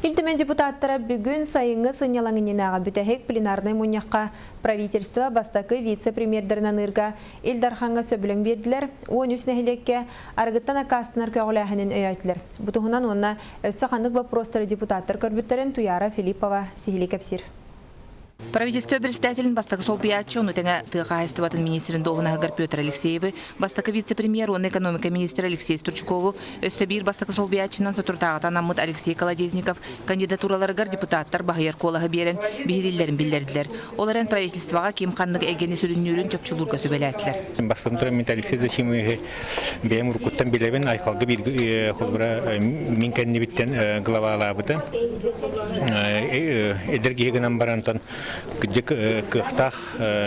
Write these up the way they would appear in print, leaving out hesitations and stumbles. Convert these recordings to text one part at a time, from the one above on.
Ил Түмэн депутаттара бүгүн сайыҥҥы сынньалаҥ иннинээҕи бүтэһик пленарнай мунньахха правительство бастакы вице-премьердэрин аныырга Ил Дархаҥҥа сөбүлэҥ биэрдилэр, 13 нэһилиэккэ арыгыттан аккаастанар көҕүлээһинин өйөөтүлэр. Бу туһунан уонна өссө ханнык боппуруостары депутаттар көрбүттэрин Туяра Филиппова сиһилии кэпсиир. Правительство председателин бастакы солбуйааччы, ону тэҥэ тыа хаһаайыстыбатын министрин дуоһунаһыгар Петр Алексеевы, бастакы вице-премьер уонна экономика министрэ Алексей Стручкову, өссө биир бастакы солбуйааччынан соторутааҕыта анаммыт Алексей Колодезников кандидатураларыгар депутаттар баһыйар куолаһы биэрэн биһирииллэрин биллэрдилэр. Ол эрэн правительствоҕа ким ханнык эйгэни сүрүннүүрүн чопчулуурга сүбэлээтилэр. Бастатан туран мин Алексей Зачимовиһы бэйэм уруккуттан билэбин, Айхалга бииргэ холобура мин кэннибиттэн главалаабыта. Эдэр киһи гынан барантан кырдьык кыахтаах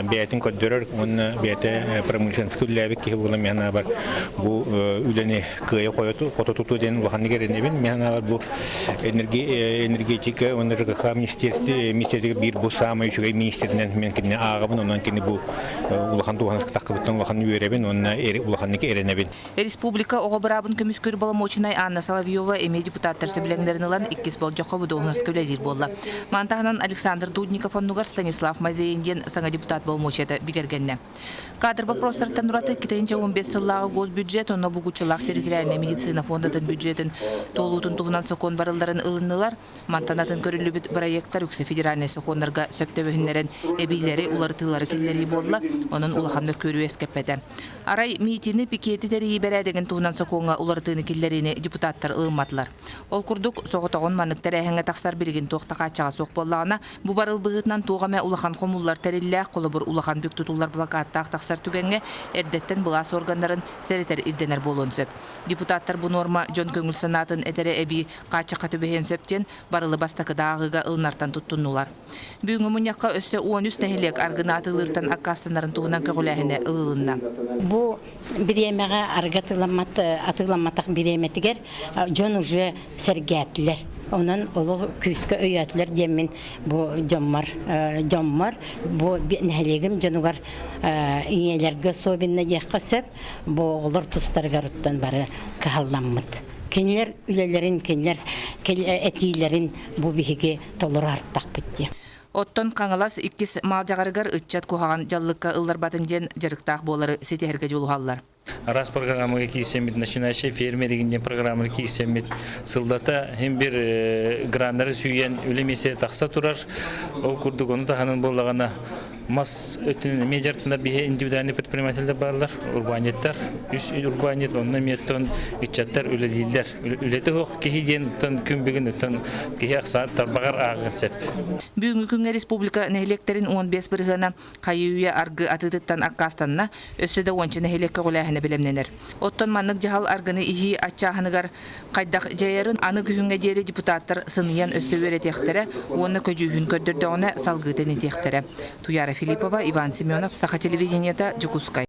бэйэтин көрдөрөр уонна бэйэтэ промышленностька үлэлээбит киһи буолан мин санаабар бу үлэни кыайа хото тутуу диэн улаханнык эрэнэбин. Мин санаабар бу энергетика уонна ЖКХ министерстве биир бу саамай үчүгэй министринэн мен кинини ааҕабын, онон кини бу улахан дуоһунаска тахсыбыттан улахан үөрэбин уонна улаханнык эрэнэбин. Республика оҕо быраабын көмүскүүр боломуочунай Анна Соловьева эмиэ депутаттар сөбүлэҥнэрин ылан иккис болдьоххо бу дуоһунаска үлэлиир буолла. Маны таһынан Александр Дудников оннугар Станислав Мазеин диэн саҥа депутат боломуочуйата бигэргэннэ. Кадр вопростарыттан ураты 2015 сыллааҕы госбюджет уонна булгуччулаах территориальнай медицина фондатын бюджетин туолуутун туһунан сокуон барылларын ылыннылар. Мантан атын көрүллүбүт бырайыактар үксэ федеральнай сокуоннарга сөп түбэһиннэрэн эбиилэри, уларытыылары киллэрии буолла, онон улахан мөккүөрү үөскэппэтэ. Арай миитини, пикети тэрийии бэрээдэгин туһунан сокуоҥҥа уларытыыны киллэриини депутаттар ылымматылар. Ол курдук, соҕотоҕун маннык тэрээһиҥҥэ тахсар билигин туох да хааччаҕа суох буоллаҕына, бу барыл быһыытынан туох эмэ улахан хомуллар тэриллээх, холобур, улахан бүк тутуллар плакаттаах тахсар түгэҥҥэ эрдэттэн былаас органнарын сэрэтэр ирдэнэр буолуон сөп. Депутаттар бу нуорма дьон көҥүл санаатын этэрэ эбии хааччахха түбэһиэн сөп диэн барылы бастакы да ааҕыыга ылынартан туттуннулар. Бүгүҥҥү мунньахха өссө 13 нэһилиэк аргыны атыылыыртан аккаастанарын туһунан көҕүлээһинэ ылылынна. Бу бириэмэҕэ арыгы атыыламмат атыыламматах бириэмэтигэр дьон уже сэргээтилэр. Онон олох күүскэ өйөөтүлэр диэммин бу дьоммор дьоммор бу нэһилиэгим дьонугар ийэлэргэ особенно диэххэ сөп бу оҕолор тустарыгар оттон бары кыһалламмыт. Кинилэр үлэлэрин, кинилэр этиилэрин бу биһиги толору артахпыт диye. Оттон Хаҥалас иккис Маалдьаҕарыгар ыччат куһаҕан дьаллыкка ылларбатын диэн дьарыктаах буолары ситиһэргэ дьулуһаллар. Араас программаға киирсэммит, начинающий фермер диэн программаға киирсэммит сылдата хим бир граннары сүүйэн үлэ миэсэ тахса турар. Ол курдук ону таһынан буоллаҕына Мас өттүнэн эмиэ дьарыктанар биһи индивидуальный предпринимателлэр бааллар, урбаанньыттар. Үс урбаанньыт онно эмиэ оттон ыччаттар үлэлииллэр. Үлэтэ суох киһи диэн оттон күн бүгүн оттон киһи ахсаан тарбаҕар ааҕыан сөп. Бүгүҥҥү күҥҥэ республика нэһилиэктэрин 15 бырыһыана хайыы-үйэ аргы атыытыттан аккаастанна, өссө да уонча нэһилиэк көҕүлээһинэ бэлэмнэнэр. Оттон маннык дьаһал аргыны иһии аччааһыныгар Хайдах дьайарын аны күһүҥҥэ диэри депутаттар сыныйан өссө үөрэтиэхтэрэ уонна көдьүүһүн көрдөрдөҕүнэ салгыы тэнитиэхтэрэ. Туяра Филиппова, Иван Семенов, Саха телевидениета, Дьокуускай.